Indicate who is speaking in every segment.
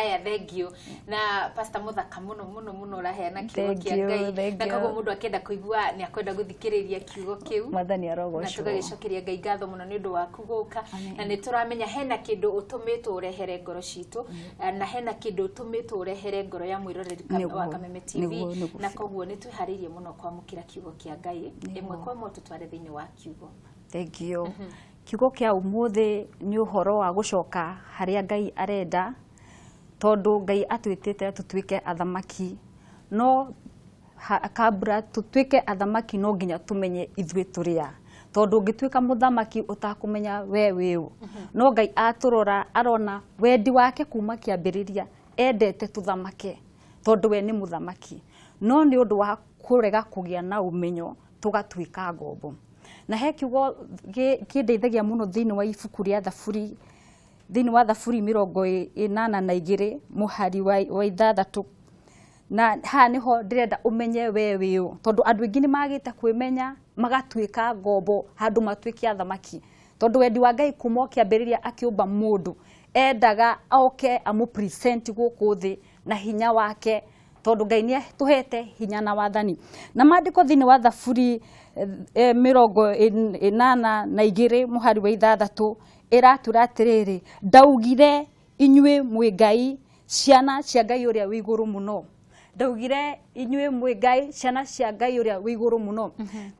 Speaker 1: Aya, thank you. Na Pastor mũthaka mũno mũno mũno, ũraheana kiugo
Speaker 2: Thank
Speaker 1: kĩa
Speaker 2: you,
Speaker 1: Ngai.
Speaker 2: Thank
Speaker 1: Na
Speaker 2: you.
Speaker 1: koguo mũndũ akĩenda kũigua nĩ akwenda gũthikĩrĩria kiugo kĩu.
Speaker 2: Mwathani
Speaker 1: Na
Speaker 2: arogocwo.
Speaker 1: tũgagĩcokeria Ngai ngatho mũno nĩ ũndũ waku gũka, na nĩ tũramenya hena kĩndũ ũtũmĩtwo ũrehere ngoro citũ, na hena kĩndũ ũtũmĩtwo ũrehere ngoro ya mwĩroreri wa Kameme TV.
Speaker 2: Nĩguo
Speaker 1: Na
Speaker 2: biũ.
Speaker 1: Koguo nĩ twĩharĩirie mũno kwamũkĩra kiugo kĩa Ngai ĩmwe kwa ĩmwe, tũtware thĩinĩ wa kiugo.
Speaker 2: Thank you. Kiugo kĩa ũmũthĩ nĩ ũhoro wa gũcoka harĩa Ngai arenda, tondũ Ngai atwĩtĩte tũtuĩke athamaki, no kabla tũtuĩke athamaki no nginya tũmenye ithuĩ tũrĩ a, tondũ ũngĩtuĩka mũthamaki ũtakũmenya we wĩũ. No Ngai atũrora arona wendi wake kuma kĩambĩrĩria endete tũthamake, tondũ we nĩ mũthamaki, no nĩ ũndũ wa kũrega kũgĩa na ũmenyo tũgatuĩka ngombo. Na he kiugo kĩndeithagia mũno thĩinĩ wa ibuku rĩa Thaburi, thĩinĩ wa Thaburi 82 mũhari wa 6. Na haha nĩho ndĩrenda ũmenye we wĩũ, tondũ andũ aingĩ nĩ magĩte kwĩmenya, magatuĩka ngombo handũ matuĩke athamaki, tondũ wendi wa Ngai kuma o kĩambĩrĩria akĩũmba mũndũ endaga oke amũ present gũkũ thĩ na hinya wake, tondũ Ngai nĩ atũhete hinya na wathani. Na maandĩko thĩinĩ wa Thaburi 82 mũhari wa 6 ĩratwĩra atĩrĩrĩ, "Ndaugire, inyuĩ mwĩ ngai, ciana cia Ngai ũrĩa wĩ igũrũ mũno." Ndaugire, inyuĩ mwĩ ngai, ciana cia Ngai ũrĩa wĩ igũrũ mũno.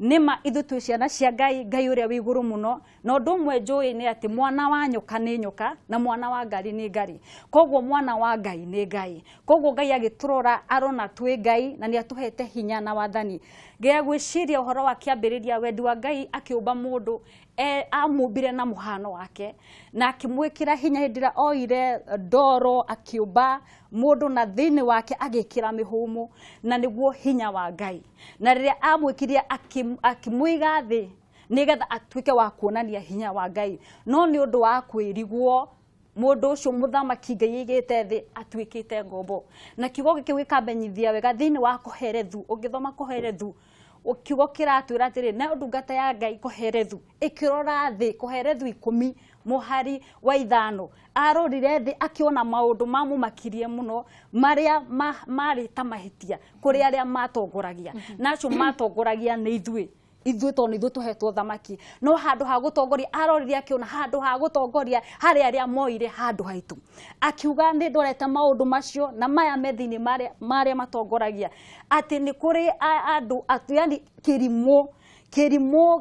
Speaker 2: Nĩma ithuĩ twĩ ciana cia Ngai, Ngai ũrĩa wĩ igũrũ mũno. Na ũndũ ũmwe njũĩ nĩ atĩ mwana wa nyoka nĩ nyoka na mwana wa ngari nĩ ngari. Koguo mwana wa Ngai nĩ Ngai. Koguo Ngai agĩtũrora arona twĩ ngai, na nĩ atũhete hinya na wathani. Ngĩya gwĩciria ũhoro wa kĩambĩrĩria, wendi wa Ngai akĩũmba mũndũ, amũmbire na mũhano wake na akĩmwĩkĩra hinya. Hĩndĩ ĩrĩa oire ndoro akĩũmba mũndũ na thĩinĩ wake agĩkĩra mĩhũmũ, na nĩguo hinya wa Ngai, na rĩrĩa amwĩkire akĩmũiga thĩ nĩgetha atuĩke wa kuonania hinya wa Ngai. No nĩ ũndũ wa kwĩrigwo, mũndũ ũcio mũthamaki Ngai aigĩte thĩ atuĩkĩte ngombo. Na kiugo gĩkĩ gĩkamenyithia wega thĩinĩ wa Koherethu. Ũngĩthoma Koherethu, kiugo kĩratwĩra atĩrĩ, nayo ndungata ya Ngai Koherethu ĩkĩrora thĩ. Koherethu 10 mũhari wa 5. Arorire thĩ akĩona maũndũ mamũmakirie mũno, marĩa marĩ ta mahĩtia kũrĩ arĩa matongoragia, na acio matongoragia nĩ ithuĩ, tondũ nĩ ithuĩ tũhetwo thamaki. No handũ ha gũtongoria, arorire akĩona handũ ha gũtongoria harĩ arĩa moire handũ haitũ. Akiuga, nĩ ndorete maũndũ macio na maya me thĩinĩ marĩa matongoragia, atĩ nĩ kũrĩ andũ yani kĩrimũ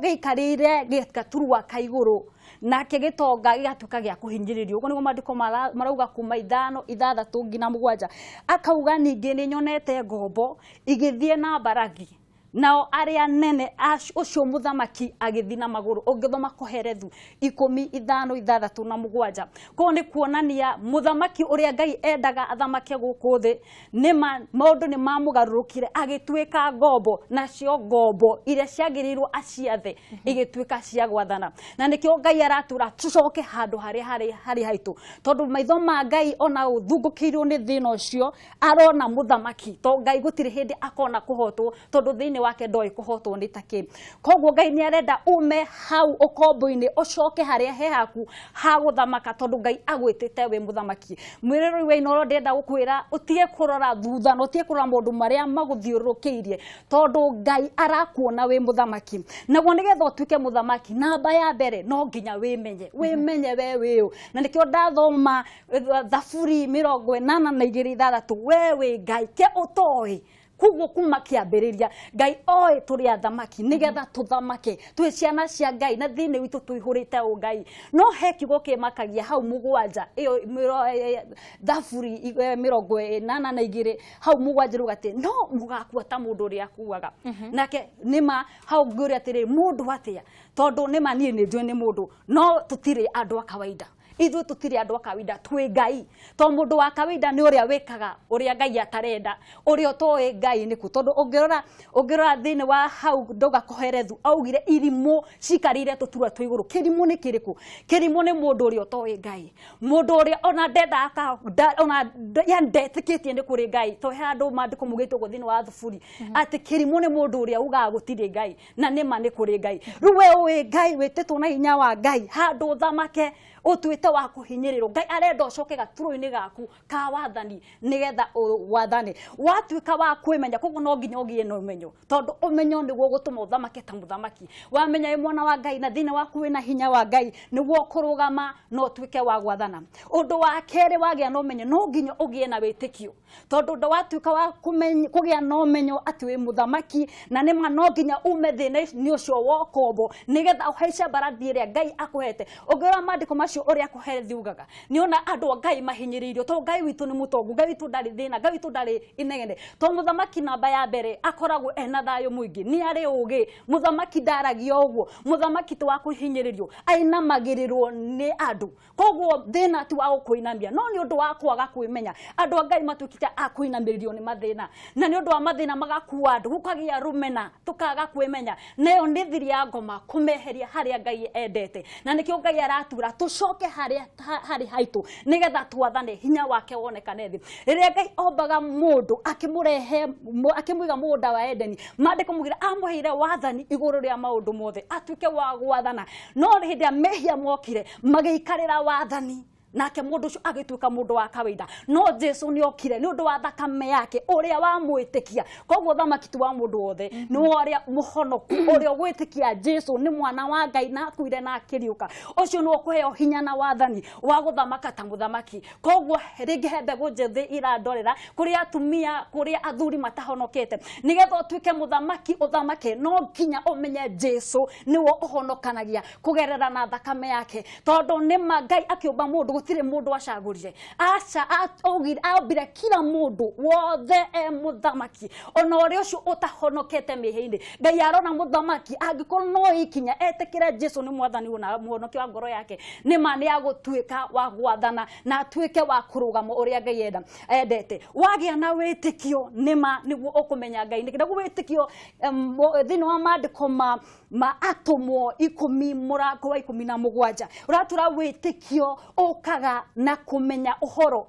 Speaker 2: gĩikarĩire gaturwa ka igũrũ, nake gĩtonga gĩgatuĩka gĩa kũhinyĩrĩrio. Ũguo nĩguo maandĩko marauga kuma 5 6 nginya 7. Akauga ningĩ, nĩ nyonete ngombo igĩthiĩ na mbarathi, nao arĩa nene ũcio mũthamaki agĩthiĩ na magũrũ. Ũngĩthoma Koherethu 10 5 6 na 7. Koguo nĩ kuonania mũthamaki ũrĩa Ngai endaga athamake gũkũ thĩ, nĩma maũndũ nĩ mamũgarũrũkire, agĩtuĩka ngombo, nacio ngombo iria ciagĩrĩirwo aciathe igĩtuĩka cia gwathana. Na nĩkĩo Ngai aratũra tũcoke handũ harĩa harĩ haitũ, tondũ maitho ma Ngai ona ũthungũkĩirwo nĩ thĩna ũcio arona mũthamaki, to Ngai gũtirĩ hĩndĩ akona kũhotwo, tondũ thĩinĩ wake ndoĩ kũhotwo nĩ takĩ. Koguo Ngai nĩ arenda ume hau ũkombo-inĩ, ũcoke harĩa he haku ha gũthamaka, tondũ Ngai agwĩtĩte wĩ mũthamaki. Mwĩrĩrũi wa Inooro, ndĩrenda gũkwĩra ũtige kũrora thutha na ũtige kũrora maũndũ marĩa magũthiũrũrũkĩirie, tondũ Ngai arakuona wĩ mũthamaki. Naguo nĩgetha ũtuĩke mũthamaki, namba ya mbere no nginya wĩmenye, wĩmenye we wĩũ. Na nĩkĩo ndathoma Thaburi 82 6, we wĩ ngai ke ũtoĩ. Koguo kuma kĩambĩrĩria Ngai oĩ tũrĩ athamaki, nĩgetha tũthamake twĩ ciana cia Ngai na thĩinĩ witũ tũihũrĩte ũngai. No he kiugo kĩmakagia hau 7 ĩyo Thaburi 82 hau 7 rauga atĩ no mũgakua ta mũndũ ũrĩa akuaga. Nake nĩma hau ngĩũria atĩrĩ, mũndũ atĩa? Tondũ nĩma niĩ nĩ njũĩ nĩ mũndũ, no tũtirĩ andũ a kawaida. Ithuĩ tũtirĩ andũ a kawaida, twĩ ngai. To mũndũ wa kawaida nĩ ũrĩa wĩkaga ũrĩa Ngai atarenda, ũrĩa ũtoĩ Ngai nĩkũ. Tondũ ũngĩrora thĩinĩ wa hau ndauga Koherethu augire irimũ cikarĩire tũturwa twĩ igũrũ. Kĩrimũ nĩ kĩrĩkũ? Kĩrimũ nĩ mũndũ ũrĩa ũtoĩ Ngai, mũndũ ũrĩa ona ndendaga ona yani ndetĩkĩtie nĩ kũrĩ Ngai. To he handũ maandĩko mugĩte ũguo thĩinĩ wa Thaburi atĩ kĩrimũ nĩ mũndũ ũrĩa ugaga gũtirĩ Ngai, na nĩma nĩ kũrĩ Ngai. Rĩu we ũĩ Ngai, wĩtĩtwo na hinya wa Ngai handũ ũthamake. Ũtuĩte wa kũhinyĩrĩrwo. Ngai arenda ũcoke gaturũ-inĩ gaku ka wathani nĩgetha wathane. Watuĩka wa kwĩmenya, koguo no nginya ũgĩe na ũmenyo, tondũ ũmenyo nĩguo ũgũtũma ũthamake ta mũthamaki. Wamenya wĩ mwana wa Ngai na thĩinĩ waku wĩna hinya wa Ngai, nĩguo ũkũrũgama na ũtuĩke wa gwathana. Ũndũ wa kerĩ, wagĩa na ũmenyo no nginya ũgĩe na wĩtĩkio, tondũ ndwatuĩka wa kũgĩa na ũmenyo atĩ wĩ mũthamaki na nĩma no nginya ume thĩna-inĩ ũcio wa ũkombo nĩgetha ũhaice mbarathi ĩrĩa Ngai akũhete. Ũngĩrora maandĩko macio ũrĩa kũherethi ugaga, nĩ ona andũ a Ngai mahinyĩrĩirio, tondũ Ngai witũ nĩ mũtongu, Ngai witũ ndarĩ thĩna, Ngai witũ ndarĩ inegene. Tondũ mũthamaki namba ya mbere akoragwo ena thayũ mũingĩ, nĩ arĩ ũgĩ. Mũthamaki ndaragia ũguo, mũthamaki ti wa kũhinyĩrĩrio, ainamagĩrĩrwo nĩ andũ. Koguo thĩna ti wa gũkũinamia, no nĩ ũndũ wa kwaga kwĩmenya. Andũ a Ngai matuĩkĩte a kũinamĩrĩrio nĩ mathĩna, na nĩ ũndũ wa mathĩna magakua andũ, gũkagĩa rũmena, tũkaga kwĩmenya. Nayo nĩ thiri ya ngoma kũmeheria harĩa Ngai endete, na nĩkĩo Ngai aratura tũcoke harĩa harĩ haitũ nĩgetha twathane, hinya wake wonekane thĩ. Rĩrĩa Ngai ombaga mũndũ akĩmũrehe akĩmũiga mũgũnda wa Edeni, maandĩko maugire amũheire wathani igũrũ rĩa maũndũ mothe, atuĩke wa gwathana. No hĩndĩ ĩrĩa mehia mokire, magĩikarĩra wathani, nake mũndũ ũcio agĩtuĩka mũndũ wa kawaida. No Jesu nĩ okire nĩ ũndũ wa thakame yake ũrĩa wamwĩtĩkia. Koguo thamaki ti wa mũndũ wothe, nĩ wa ũrĩa mũhonoku, ũrĩa ũgwĩtĩkia Jesu nĩ mwana wa Ngai na akuire na akĩriũka. Ũcio nĩwe ũkũheo hinya na wathani wa gũthamaka ta mũthamaki. Koguo rĩngĩ he mbegũ njĩthĩ irandorera, kũrĩ atumia, kũrĩ athuri matahonokete, nĩgetha ũtuĩke mũthamaki ũthamake no nginya ũmenye Jesu nĩwe ũhonokanagia kũgerera na thakame yake. Tondũ nĩma Ngai akĩũmba mũndũ gũtirĩ mũndũ acagũrire, aca, aũmbire kila mũndũ wothe e mũthamaki, ona ũrĩa ũcio ũtahonokete mĩhĩ-inĩ. Ngai arona mũthamaki angĩkorwo no ikinya etĩkĩre Jesu nĩ mwathani na mũhonokia wa ngoro yake, nĩma nĩ agũtuĩka wa gwathana na atuĩke wa kũrũgama ũrĩa Ngai endete. Wagĩa na wĩtĩkio, nĩma nĩguo ũkũmenya Ngai nĩkĩ. Naguo wĩtĩkio, thĩinĩ wa maandĩko ma atũmwo 10 mũrango wa 17 ũratura wĩtĩkio ũkaga na kũmenya ũhoro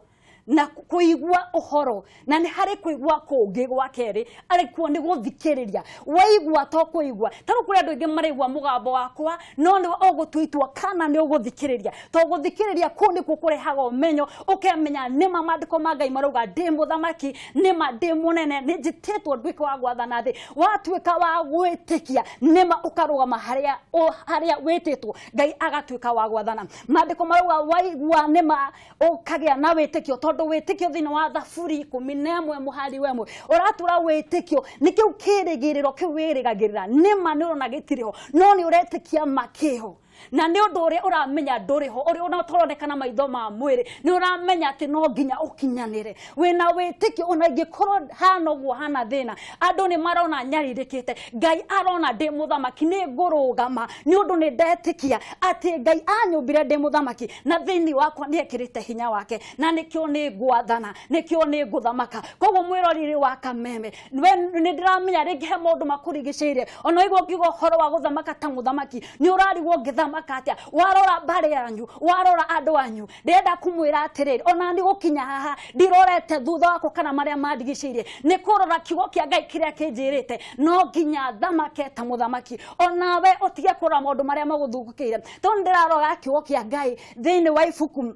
Speaker 2: na kũigua ũhoro, na nĩ harĩ kũigua kũngĩ gwa kerĩ arĩkuo nĩ gũthikĩrĩria. Waigua to kũigua, ta rĩu kũrĩ andũ aingĩ maraigua mũgambo wakwa, no nĩ ũgũtua itua kana nĩ ũgũthikĩrĩria. To gũthikĩrĩria kũu nĩkuo kũrehaga ũmenyo, ũkemenya nĩma maandĩko ma Ngai marauga ndĩ mũthamaki, nĩma ndĩ mũnene, nĩ njĩtĩtwo nduĩke wa gwathana thĩ. Watuĩka wa gwĩtĩkia, nĩma ũkarũgama harĩa wĩtĩtwo, Ngai agatuĩka wa gwathana. Maandĩko marauga waigua nĩma ũkagĩa na wĩtĩkio, tondũ wĩtĩkio thĩinĩ wa Thaburi 11 mũhari wa 1 ũratura wĩtĩkio nĩ kĩu kĩrĩgĩrĩro kĩu wĩrĩgagĩrĩra, nĩma nĩ ũrona gĩtirĩ ho, no nĩ ũretĩkia makĩho, na nĩ ũndũ ũrĩa ũramenya ndũrĩ ho, ũrĩa ona ũtaroneka na maitho ma mwĩrĩ, nĩ ũramenya atĩ no nginya ũkinyanĩre. Wĩna wĩtĩkio ona ingĩkorwo hana ũguo hana thĩna, andũ nĩ marona nyarirĩkĩte, Ngai arona ndĩ mũthamaki, nĩ ngũrũgama nĩ ũndũ nĩ ndetĩkia atĩ Ngai anyũmbire ndĩ mũthamaki, na thĩinĩ wakwa nĩ ekĩrĩte hinya wake, na nĩkĩo nĩ ngwathana, nĩkĩo nĩ ngũthamaka. Koguo mwĩroreri wa Kameme, we nĩ ndĩramenya rĩngĩ he maũndũ makũrigicĩirie, ona waigua ngiuga ũhoro wa gũthamaka ta mũthamaki, nĩ ũrarigwo ngĩthamaka atĩa. Warora mbarĩ yanyu, warora andũ anyu, ndĩrenda kũmwĩra atĩrĩrĩ, ona nĩ gũkinya haha ndirorete thutha wakwa kana marĩa mandigicĩirie, nĩ kũrora kiugo kĩa Ngai kĩrĩa kĩnjĩrĩte, no nginya thamake ta mũthamaki. Onawe ũtige kũrora maũndũ marĩa magũthũkĩire, tondũ ndĩrarora kiugo kĩa Ngai thĩinĩ wa ibuku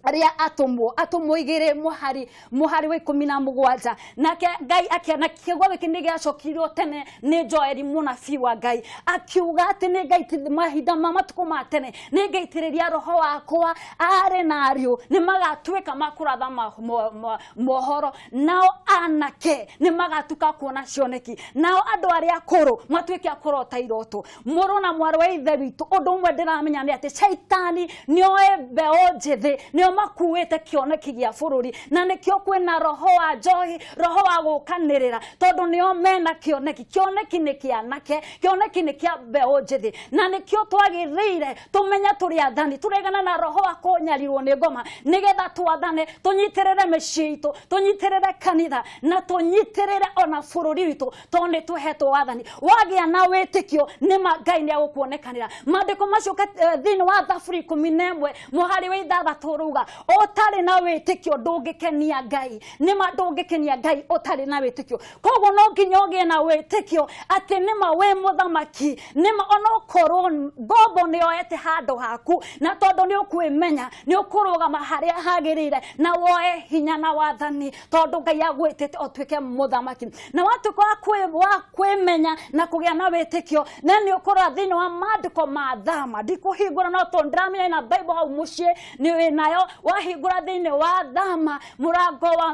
Speaker 2: rĩa atũmwo 2 mũhari wa 17. Nake Ngai akĩana kiugo gĩkĩ nĩ gĩacokirio tene nĩ Joeli mũnabii wa Ngai, akiuga atĩ nĩ Ngai mahinda ma matukũ ma tene nĩ ngaitĩrĩria roho wakwa aarĩ na ariũ, nĩ magatuĩka ma kũratha mohoro, nao anake nĩ magatuĩka kuona cioneki, nao andũ arĩa akũrũ matuĩke a kũrota iroto. Mũrũ na mwarĩ wa ithe witũ, ũndũ ũmwe ndĩramenya nĩ atĩ caitani nĩoĩ mbeũ njĩthĩ nĩo makuĩte kĩoneki gĩa bũrũri, na nĩkĩo kwĩna roho wa njohi, roho wa gũkanĩrĩra, tondũ nĩo mena kĩoneki. Kĩoneki nĩ kĩa anake, kĩoneki nĩ kĩa mbeũ njĩthĩ, na nĩkĩo twagĩrĩire tũmenye tũrĩ athani, tũregana na roho wa kũnyarirwo nĩ ngoma, nĩgetha twathane, tũnyitĩrĩre mĩciĩ itũ, tũnyitĩrĩre kanitha, na tũnyitĩrĩre ona bũrũri witũ, tondũ nĩ tũhetwo wathani. Wagĩa na wĩtĩkio, nĩma Ngai nĩ agũkuonekanĩra. Maandĩko macio thĩinĩ wa Thaburi 11 mũhari wa 6 rauga Ĩrauga ũtarĩ na wĩtĩkio ndũngĩkenia Ngai. Nĩma ndũngĩkenia Ngai ũtarĩ na wĩtĩkio. Koguo no nginya ũgĩe na wĩtĩkio atĩ nĩma wĩ mũthamaki, nĩma onokorwo ngombo nĩ yoete handũ haku, na tondũ nĩ ũkwĩmenya nĩ ũkũrũgama harĩa hagĩrĩire na woe hinya na wathani, tondũ Ngai agwĩtĩte ũtuĩke mũthamaki. Na watuĩka wa kwĩmenya na kũgĩa na wĩtĩkio, na nĩ ũkũrora thĩinĩ wa maandĩko ma Thama. Ndikũhingũra no tondũ ndĩramenya ina Bible hau mũciĩ nĩ wĩ nayo. Wahingũra thĩinĩ wa Thama mũrango wa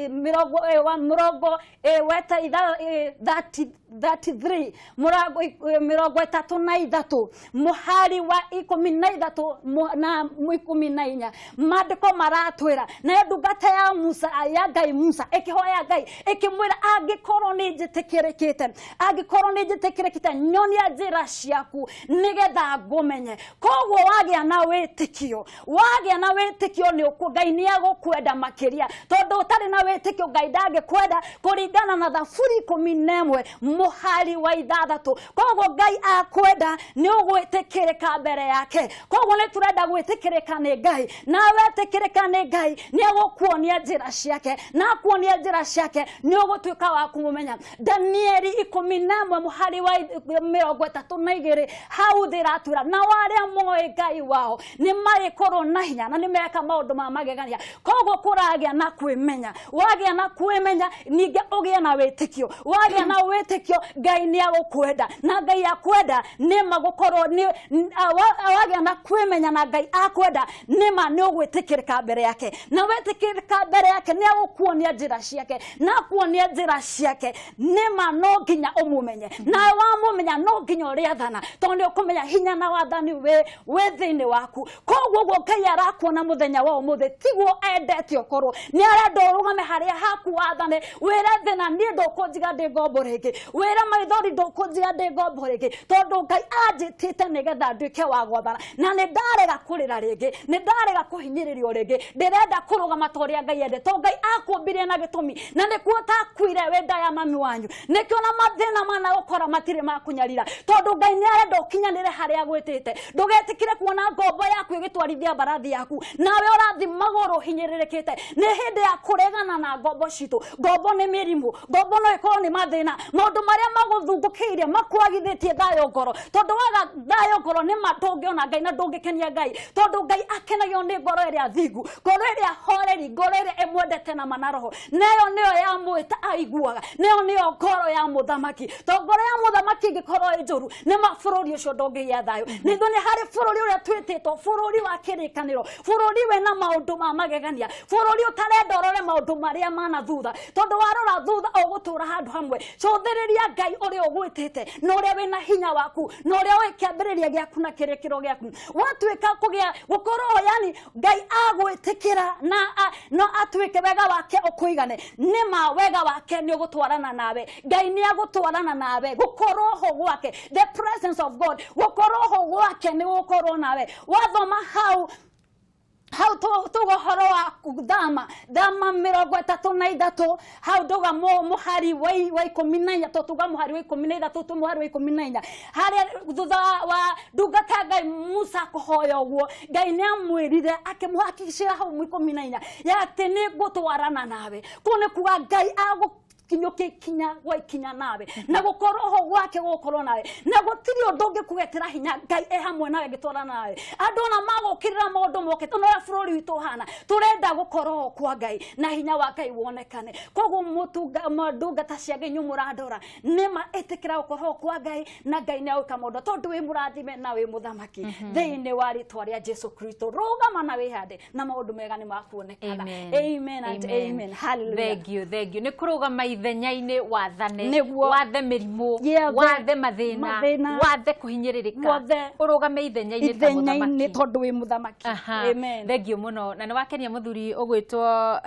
Speaker 2: mĩrongo, wa mũrongo, weta itha, 33, mũrango 33 mũhari wa 13 na 14, maandĩko maratwĩra nayo ndungata ya Musa, ya Ngai Musa, ĩkĩhoya Ngai ĩkĩmwĩra, angĩkorwo nĩ njĩtĩkĩrĩkĩte, angĩkorwo nĩ njĩtĩkĩrĩkĩte, nyonia njĩra ciaku nĩgetha ngũmenye. Koguo wagĩa na wĩtĩkio, wagĩa na wĩtĩkio nĩ ũkũ Ngai nĩ agũkwenda makĩria, tondũ ũtarĩ na wĩtĩkio Ngai ndangĩkwenda, kũringana na Thaburi 11 mũhari wa 6. Koguo Ngai akwenda nĩ ũgwĩtĩkĩrĩka mbere yake. Koguo nĩ tũrenda gwĩtĩkĩrĩka nĩ Ngai, na wetĩkĩrĩka nĩ Ngai nĩ agũkuonia njĩra ciake, na akuonia njĩra ciake nĩ ũgũtuĩka wa kũmũmenya. Danieli 11 mũhari wa 32 hau thĩ ĩratwĩra, nao arĩa moĩ Ngai wao nĩ marĩkorwo na hinya na nĩ meka maũndũ ma magegania. Koguo kũragĩa na kwĩmenya, wagĩa na kwĩmenya ningĩ ũgĩe na wĩtĩkio, wagĩa na wĩtĩkio Ngai nĩ agũkwenda, na Ngai akwenda nĩ ma gũkorwo nĩ wagĩa na kwĩmenya na Ngai akwenda nĩ ma nĩ ũgwĩtĩkĩrĩka mbere yake, na wetĩkĩrĩka mbere yake nĩ agũkuonia njĩra ciake, na akuonia njĩra ciake nĩ ma no nginya ũmũmenye, na wamũmenya no nginya ũrĩathana, tondũ nĩ ũkũmenya hinya na wathani wĩ thĩinĩ waku. Koguo ũguo Ngai arakuona mũthenya wa ũmũthĩ tiguo endete ũkorwo, nĩ arenda ũrũgame harĩa haku wathane, wĩre thĩna niĩ ndũkũnjiga ndĩ ngombo rĩngĩ, wĩre maithori ndũkũnjiga ndĩ ngombo rĩngĩ, tondũ Ngai anjĩtĩte nĩgetha nduĩke wa gwathana, na nĩ ndarega kũrĩra rĩngĩ, nĩ ndarega kũhinyĩrĩrio rĩngĩ, ndĩrenda kũrũgama ta ũrĩa Ngai endete, tondũ Ngai akũmbire na gĩtũmi, na nĩkuo ũtakuire wĩ nda ya mami wanyu. Nĩkĩo na mathĩna managũkora matirĩ makũnyarira, tondũ Ngai nĩ arenda ũkinyanĩre harĩa agwĩtĩte. Ndũgetĩkĩre kuona ngombo yaku ĩgĩtwarithia mbarathi yaku, nawe ũrathi magũrũ ũhinyĩrĩrĩkĩte. Nĩ hĩndĩ ya kũregana na ngombo citũ. Ngombo nĩ mĩrimũ, ngombo no ĩkorwo nĩ mathĩna, maũndũ marĩa magũthungũkĩire makwagithĩtie thayũ ngoro, tondũ waga thayũ ngoro nĩ ma ndũngĩona Ngai na ndũngĩkenia Ngai, tondũ Ngai akenagio nĩ ngoro ĩrĩa thingu, ngoro ĩrĩa horeri, ngoro ĩrĩa ĩmwendete na ma na roho. Nayo nĩyo ya mwĩta aiguaga, nayo nĩyo ngoro ya mũthamaki, tondũ ngoro ya mũthamaki ĩngĩkorwo ĩ njũru nĩ ma bũrũri ũcio ndũngĩgĩa thayũ. Nĩ ithuĩ nĩ harĩ bũrũri ũrĩa twĩtĩtwo bũrũri wa kĩrĩkanĩro, bũrũri wĩna maũndũ ma magegania, bũrũri ũtarenda ũrore maũndũ marĩa mana thutha, tondũ warora thutha ũgũtũra handũ hamwe. Cũthĩrĩria Ngai ũrĩa ũgwĩtĩte na ũrĩa wĩna hinya waku na ũrĩa ũĩ kĩambĩrĩria gĩaku na kĩrĩkĩro gĩaku. Watuĩka kũgĩa gũkorwo, yani Ngai agwĩtĩkĩra na no atuĩke wega wake ũkũigane, nĩ ma wega wake nĩ ũgũtwarana nawe. Ngai nĩ agũtwarana nawe, gũkorwo ho gwake, the presence of God, gũkorwo ho gwake nĩ gũkorwo nawe. Wathoma hau hau tuga ũhoro wa thama thama 33 hau ndauga mũhari wa 14, tuga mũhari wa 13 tu mũhari wa 14, harĩa thutha wa ndungata Ngai Musa kũhoya ũguo, Ngai nĩ amwĩrire akĩmũhakikicĩra hau 14 ya atĩ nĩ ngũtwarana nawe. Kũu nĩ kuga Ngai agũ kinyũkia ikinya gwa ikinya nawe, na gũkorwo ho gwake gũkorwo nawe, na gũtirĩ ũndũ ũngĩkũgetera hinya Ngai e hamwe nawe agĩtwarana nawe. Andũ ona magũkĩrĩra maũndũ moke, tondũ ũrĩa bũrũri witũ ũhana, tũrenda gũkorwo ho kwa Ngai na hinya wa Ngai wonekane. Koguo ndungata cia Ngai inyuĩ mũrandora, nĩma ĩtĩkĩra gũkorwo kwa Ngai, na Ngai nĩ agwĩka maũndũ, tondũ wĩ mũrathime na wĩ mũthamaki thĩinĩ wa rĩtwa rĩa Jesu Kristo. Rũgama na wĩhande na maũndũ mega nĩ makuonekana.
Speaker 1: Amen.
Speaker 2: Amen and amen. Hallelujah.
Speaker 1: Thank you, thank you. Nĩ kũrũgama ithenya-inĩ wathane,
Speaker 2: Nĩguo.
Speaker 1: wathe mĩrimũ, wathe mathĩna,
Speaker 2: mathĩna,
Speaker 1: wathe kũhinyĩrĩrĩka,
Speaker 2: Guothe.
Speaker 1: ũrũgame ithenya-inĩ ta
Speaker 2: ithenya-inĩ
Speaker 1: mũthamaki.
Speaker 2: Tondũ wĩ mũthamaki.
Speaker 1: Aha.
Speaker 2: Amen.
Speaker 1: Thank you mũno. Na nĩ wakenia mũthuri ũgwĩtwo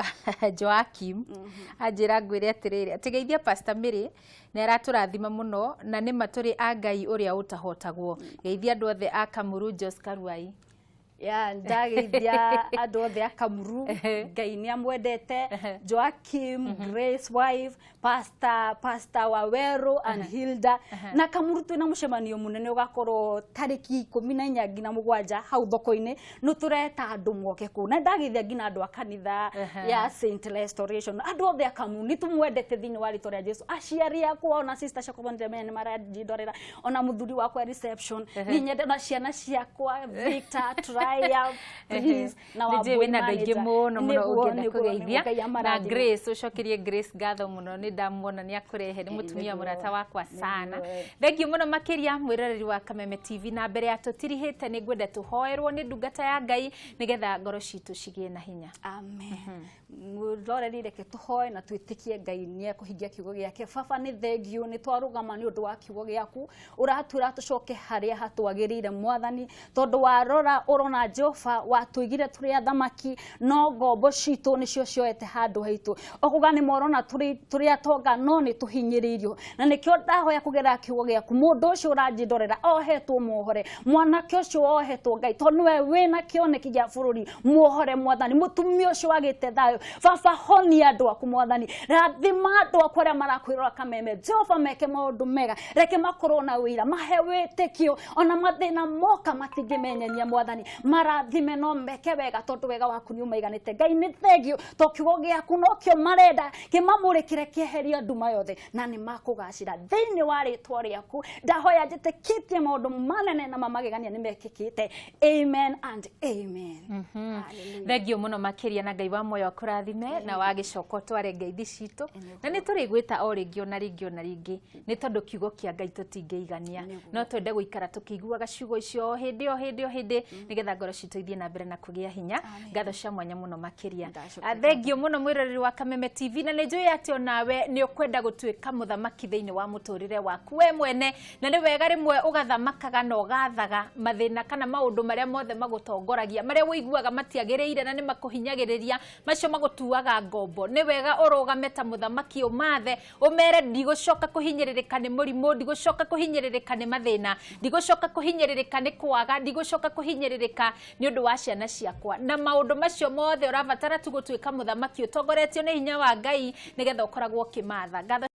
Speaker 1: Joakim. Anjĩra ngwĩre atĩrĩrĩ, atĩ geithia Pastor Mary, nĩ aratũrathima mũno na nĩ ma tũrĩ a Ngai ũrĩa ũtahotagwo. Geithia andũ othe a Kamuru, Jos Karuai.
Speaker 2: Ya, ndageithia andũ othe a Kamuru. Ngai nĩ amwendete. Joakim, Grace wife, Pastor Waweru and Hilda na Kamuru. Twĩna mũcemanio mũnene ũgakorwo tarĩki 14 nginya 7 hau thoko-inĩ. Nĩ tũreta andũ moke kũu, na ndageithia nginya andũ a kanitha ya Saint Restoration, andũ othe a Kamuru. Nĩ tũmwendete thĩinĩ wa rĩtwa rĩa Jesu. Aciari akwa ona sister ciakwa nĩndĩramenya nĩ maranjindorera, ona mũthuri wakwa reception nĩ nyende, ona ciana ciakwa, Victor, Triumph, Prince na
Speaker 1: Nĩ njũĩ
Speaker 2: Wambui
Speaker 1: wĩna andũ aingĩ
Speaker 2: manager.
Speaker 1: Mũno mũno
Speaker 2: Nĩguo,
Speaker 1: ũngĩenda
Speaker 2: nĩguo,
Speaker 1: kũgeithia.
Speaker 2: nĩguo, Ngai
Speaker 1: Na
Speaker 2: amarathime.
Speaker 1: Grace, ũcokerie Grace ngatho mũno. Nĩ ndamuona nĩ akũrehe, nĩ mũtumia mũrata wakwa sana. Thank you mũno makĩria, mwĩroreri wa Kameme TV. Na mbere ya tũtirihĩte, nĩ ngwenda tũhoerwo nĩ ndungata ya Ngai nĩgetha ngoro citũ cigĩe na hinya.
Speaker 2: Amen. Mwĩroreri, reke tũhoe na twĩtĩkie Ngai nĩ ekũhingia kiugo gĩake. Baba, nĩ thengiũ nĩ twarũgama nĩ ũndũ wa kiugo gĩaku. Ũratwĩra tũcoke harĩa hatwagĩrĩire, Mwathani, tondũ warora ũrona Jehova watũigire tũrĩ athamaki, no ngombo citũ nĩcio cioete handũ haitũ. Okuga nĩ morona tũrĩ atonga, no nĩ tũhinyĩrĩirio. Na nĩkĩo ndahoya kũgerera kiugo gĩaku, mũndũ ũcio ũranjindorera ohetwo muohore, mwanake ũcio wohetwo, Ngai, tondũ nĩwe wĩna kĩoneki gĩa bũrũri, muohore, Mwathani. Mũtumia ũcio wagĩte thayũ, Baba, honia andũ aku. Mwathani, rathima andũ aku arĩa marakwĩrora Kameme. Jehova, meke maũndũ mega, reke makorwo na wĩira, mahe wĩtĩkio, ona mathĩna moka matingĩmenyenyia. Mwathani, marathime no meke wega, tondũ wega waku nĩ ũmaiganĩte. Ngai, nĩ thengio to kiugo gĩaku nokĩo marenda, kĩmamũrĩkĩre, kĩeheria nduma yothe, na nĩ makũgacĩra thĩinĩ wa rĩtwa rĩaku. Ndahoya njĩtĩkĩtie maũndũ manene na mamagegania nĩ mekĩkĩte. Amen and amen. Hallelujah.
Speaker 1: Thengio mũno makĩria, na Ngai wa muoyo akũrathime, na wagĩcoka ũtware ngeithi citũ, na nĩ tũrĩgwĩta o rĩngĩ, ona rĩngĩ, ona rĩngĩ, nĩ tondũ kiugo kĩa Ngai tũtingĩigania. No twende gũikara tũkĩiguaga ciugo icio o hĩndĩ, o hĩndĩ, o hĩndĩ, nĩgetha ngoro citũ ithiĩ na mbere na kũgĩa hinya. Ngatho cia mwanya mũno makĩria.
Speaker 2: Ndacokia.
Speaker 1: Thengio mũno, mwĩroreri wa Kameme TV. Na nĩ njũĩ atĩ onawe nĩ ũkwenda gũtuĩka mũthamaki thĩinĩ wa mũtũrĩre waku we mwene, na nĩ wega rĩmwe ũgathamakaga na ũgathaga mathĩna kana maũndũ marĩa mothe magũtongoragia, marĩa ũiguaga matiagĩrĩire na nĩ makũhinyagĩrĩria, macio magũtuaga ngombo. Nĩ wega ũrũgame ta mũthamaki, ũmathe, ũmere, "Ndigũcoka kũhinyĩrĩrĩka nĩ mũrimũ, ndigũcoka kũhinyĩrĩrĩka nĩ mathĩna, ndigũcoka kũhinyĩrĩrĩka nĩ kwaga, ndigũcoka kũhinyĩrĩrĩka nĩ ũndũ wa ciana ciakwa na maũndũ macio mothe." Ũrabatara tu gũtuĩka mũthamaki ũtongoretio nĩ hinya wa Ngai, nĩgetha ũkoragwo ũkĩmatha. Ngatho.